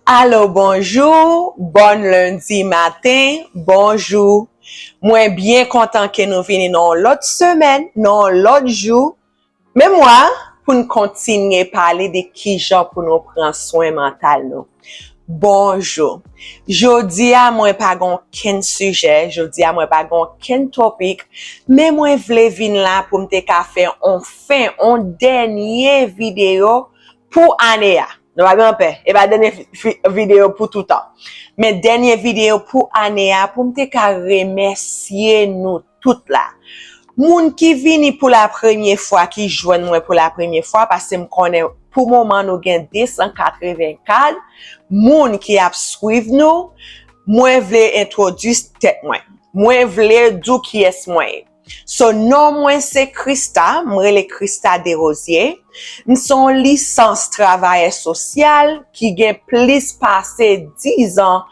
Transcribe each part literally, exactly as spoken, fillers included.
Alo, bonjou, bòn lendi maten, bonjou. Mwen byen kontan ke nou vini nan yon lòt semèn, nan yon lòt jou. Men mwen, pou n kontinye pale de kijan pou nou pran swen mantal nou. Bonjou. Jodi a, mwen pa gen okenn sijè, jodi a, mwen pa gen okenn topik, men mwen vle vin la pou m te ka fè on fen, on dènye videyo pou ane a. Nou pa byen pè, e pa dènye fi- fi- videyo pou toutan. Men dènye videyo pou ane a, pou m te ka remèsye nou tout la. Moun ki vini pou la premye fwa, ki jwenn mwen pou la premye fwa, paske m konnen pou moman nou gen de san katreven kat moun ki ap swiv nou, mwen vle entwodui tèt mwen. Mwen vle di w kiyès mwen ye. So, non mwen se Christa, m rele Christa Desrosiers. M se yon lisans travayè sosyal ki gen plis pase diz an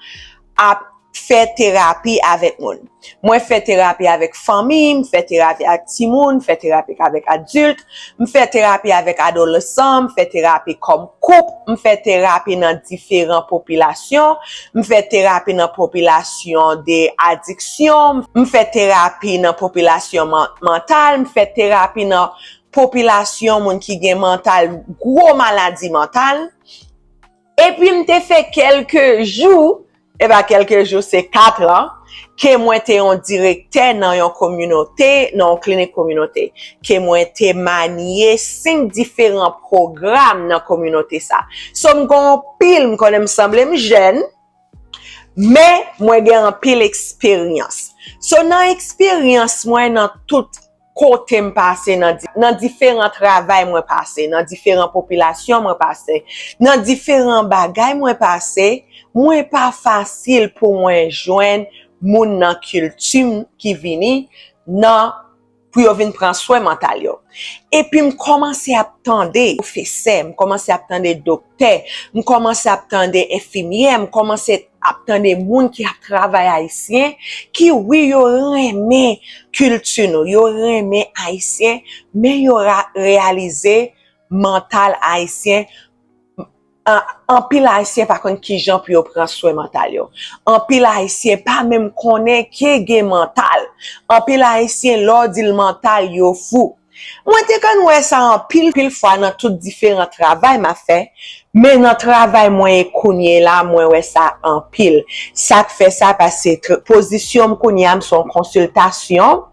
ap fè terapi avèk moun. Mwen fè terapi avèk fanmi, m fè terapi ak timoun, m fè terapi avèk adilt, m fè terapi avèk adolesan, m fè terapi kòm koup, m fè terapi nan diferan popilasyon, m fè terapi nan popilasyon de adiksyon, m fè terapi nan popilasyon man- mantal, m fè terapi nan popilasyon moun ki gen mantal, gwo maladi mantal. Epi m te fè kèlke jou, e pa kèlke jou, se kat an, ke mwen te yon direktè nan yon kominote, nan yon klinik kominote, ke mwen te manye senk diferan pwogram nan kominote sa. So, m gen anpil, m konnen m sanble m jèn, men mwen gen anpil eksperyans. So, nan eksperyans mwen, nan tout kote m pase, nan di- nan diferan travay mwen pase, nan diferan popilasyon mwen pase, nan diferan bagay mwen pase, mwen pa fasil pou mwen jwenn moun nan kilti m ki vini nan, pou yo vin pran swen mantal yo. Epi m kòmanse ap tande pwofesè, m kòmanse ap tande doktè, m kòmanse ap tande enfimyè, m kòmanse ap tande moun ki ap travay ayisyen, ki wi, yo renmen kilti nou, yo renmen ayisyen, men yo ra- reyalize mantal ayisyen, an- anpil ayisyen pa konn kijan pou yo pran swen mantal yo. Anpil ayisyen pa menm konnen ke gen mantal. Anpil ayisyen, lè w di l mantal, yo fou. Mwen te konn wè sa anpil, pil fwa nan tout diferan travay m ap fè, men nan travay mwen ye kounye la, mwen wè sa anpil. Sa k fè sa, paske tr- pozisyon m kounye a, m se yon konsiltasyon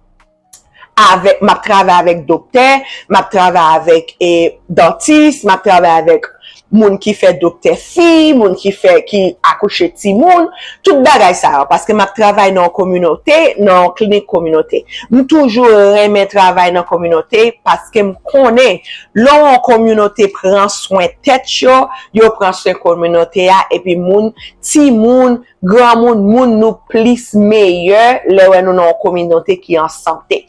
avèk, m ap travay avèk doktè, m ap travay avèk e, dantis, m ap travay avèk moun ki fè doktè fi, moun ki fè, ki akouche timoun, tout bagay sa yo, paske m ap travay nan yon kominote, nan yon klinik kominote. M toujou renmen travay nan kominote, paske m konnen lè yon kominote pran swen tèt yo, yo pran swen kominote a, epi moun, timoun, granmoun, moun nou plis meyè lè wè nou nan yon kominote ki an sante.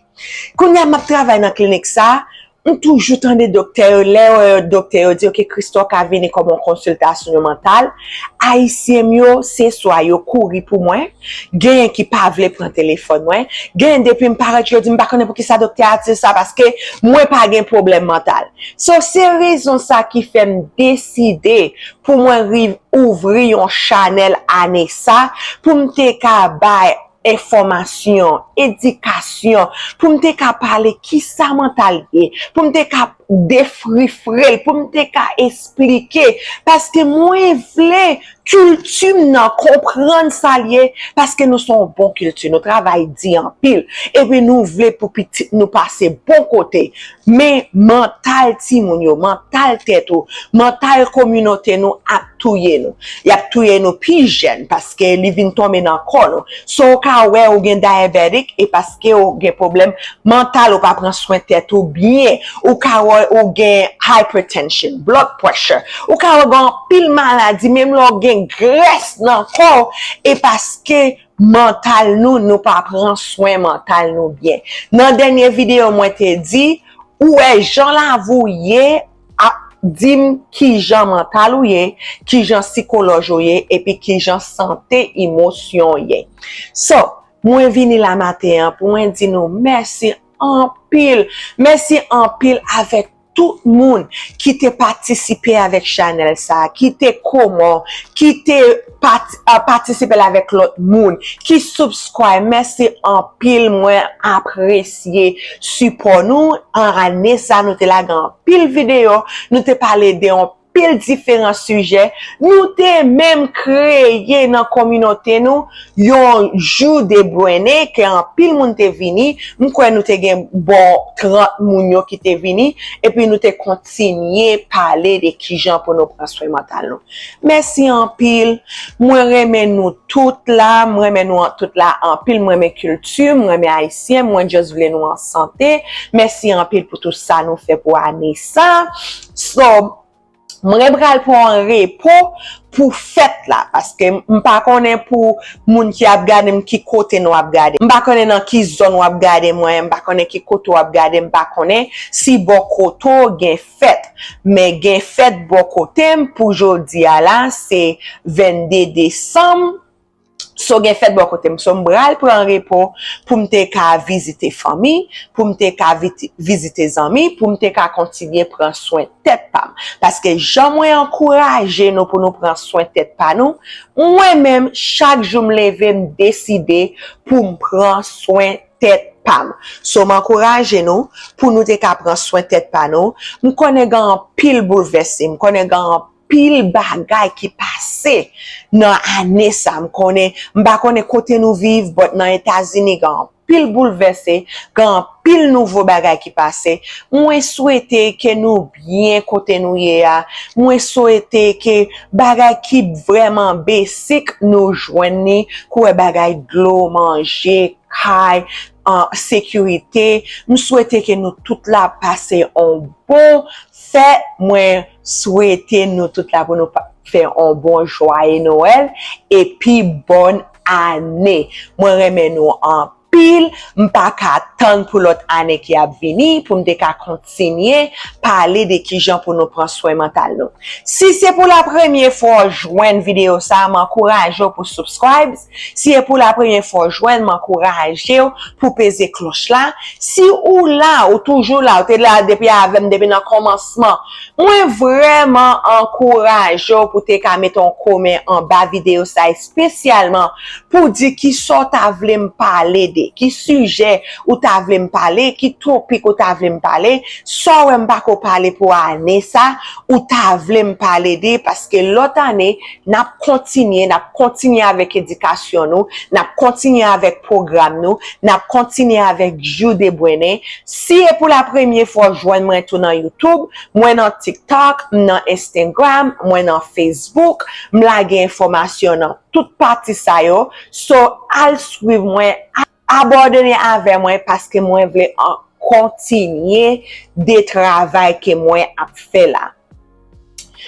Kounye a, m ap travay nan klinik sa, m toujou tande doktè yo, lè yo, doktè yo di, "Ok, Christa, w ka vini kòm yon konsiltasyon mantal." Ayisyen m yo, se swa yo kouri pou mwen, genyen ki pa vle pran telefòn mwen, genyen depi m parèt, yo di, "M pa konnen poukisa doktè a di sa, paske mwen pa gen pwoblèm mantal." So, se rezon sa ki fè m deside pou mwen rive ouvri yon chanèl ane sa, pou m te ka bay enfòmasyon, edikasyon, pou m te ka pale kisa mantal ye, pou m te ka defrifre l, pou m te ka esplike, paske mwen vle kilti m nan konprann sa l ye, paske nou se yon bon kilti, nou travay di anpil, epi nou vle pou pitit nou pase bon kote, men mantal timoun yo, mantal tèt ou, mantal kominote nou ap touye nou. Y ap touye nou pi jèn paske li vin tonbe nan kò nou. So, ou ka wè ou gen diabetic, e paske ou gen pwoblèm mantal, ou pa pran swen tèt ou byen. Ou ka wè ou gen hypertension, blood pressure. Ou ka wè gen anpil maladi, menm lè ou gen grès nan kò w, e paske mantal nou, nou pa pran swen mantal nou byen. Nan dènye videyo, mwen te di, ou wè jan lavi w ye ap di m kijan mantal ou ye, kijan sikolòj ou ye, epi kijan sante emosyon w ye. So, mwen vini la maten an pou mwen di nou mèsi anpil. Mèsi anpil avèk tout moun ki te patisipe avèk chanèl sa, ki te komon, ki te pati, a, patisipe l avèk lòt moun, ki subscribe. Mèsi anpil, mwen apresye sipò nou. An ane sa, nou te lage anpil videyo, nou te pale de yon pil diferan sijè. Nou te menm kreye nan kominote nou yon jou de Bwene ke anpil moun te vini. M kwè nou te gen bò trant moun yo ki te vini. Epi nou te kontinye pale de kijan pou nou pran swen mantal nou. Mèsi anpil. Mwen renmen nou tout la. Mwen renmen nou an- tout la anpil. Mwen renmen kilti. Mwen renmen ayisyen. Mwen just vle nou an sante. Mèsi anpil pou tout sa nou fè pou ane sa. So, mwen pral pran repo pou fèt la, paske m pa konnen pou moun ki ap gade m ki kote nou ap gade. M pa konnen nan ki zòn w ap gade mwen, m pa konnen ki kote w ap gade, m pa konnen si bò kote w gen fèt. Men gen fèt bò kote m pou jodi a la, se vennde desanm. So gen fèt bò kote m. So m pral pran repo pou m te ka vizite fanmi, pou m te ka viti- vizite zanmi, pou m te ka kontinye pran swen tèt pa m. Paske jan mwen ankouraje nou pou nou pran swen tèt pa nou, mwen menm, chak jou m leve, m deside pou m pran swen tèt pa m. So m ankouraje nou pou nou te ka pran swen tèt pa nou. M konnen gen anpil boulvèse, m konnen gen anpil bagay ki pase nan ane sa. M konnen, m pa konnen kote nou viv, but nan Etazini, gen anpil boulvèse, gen anpil nouvo bagay ki pase. Mwen swete ke nou byen kote nou ye a. Mwen swete ke bagay ki vrèman besik nou jwenn li, kou wè bagay dlo, manje, kay, an sekirite. M swete ke nou tout la pase yon bon fèt. Mwen swete nou tout la pou nou pa- fè yon bon jwaye Nwèl epi bòn ane. Mwen renmen nou anpil. M pa ka tann pou lòt ane ki ap vini pou m te ka kontinye pale de kijan pou nou pran swen mantal nou. Si se pou la premye fwa w jwenn videyo sa, m ankouraje w pou subscribe. Si e pou la premye fwa w jwenn, m ankouraje w pou peze klòch la. Si ou la, ou toujou la, ou te la depi avè m depi nan kòmansman, mwen vrèman ankouraje w pou te ka mete yon komen anba videyo sa, espesyalman pou di kisa w ta vle m pale de, ki sijè ou ta vle m pale, ki topik ou ta vle m pale, sa w wè m pako pale pou ane sa, ou ta vle m pale de, paske lòt ane, n ap kontinye, n ap kontinye avèk edikasyon nou, n ap kontinye avèk pwogram nou, n ap kontinye avèk Jou de Bwene. Si e pou la premye fwa w jwenn mwen tou nan YouTube, mwen nan TikTok, m nan Instagram, mwen nan Facebook, m lage enfòmasyon nan tout pati sa yo. So, al swiv mwen, a- abòne avè mwen paske mwen vle an- kontinye de travay ke mwen ap fè la.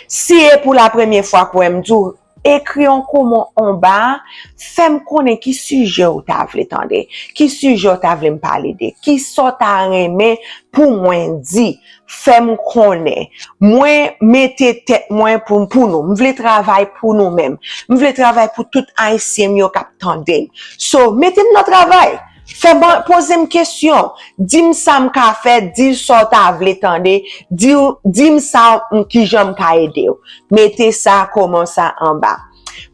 Si e pou la premye fwa k wè m di w, ekri yon kòman anba a, fè m konnen ki sijè w ta vle tande, ki sijè w ta vle m pale de, kisa w ta renmen pou mwen di. Fè m konnen. Mwen mete tèt mwen pou, pou nou. M vle travay pou nou menm. M vle travay pou tout Ayisyen m yo k ap tande m. So, mete m nan travay. Fè ban, poze m kesyon. Di m sa m ka fè, di sa w ta vle tande, di w, di m sa m, kijan m ka ede w. Mete sa, kòman sa anba.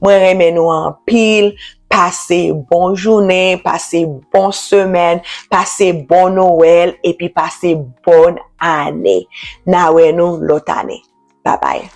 Mwen renmen nou anpil. Pase bon jounen, pase bon semèn, pase bon Nwèl, epi pase bòn ane. N a wè nou lòt ane. Babay.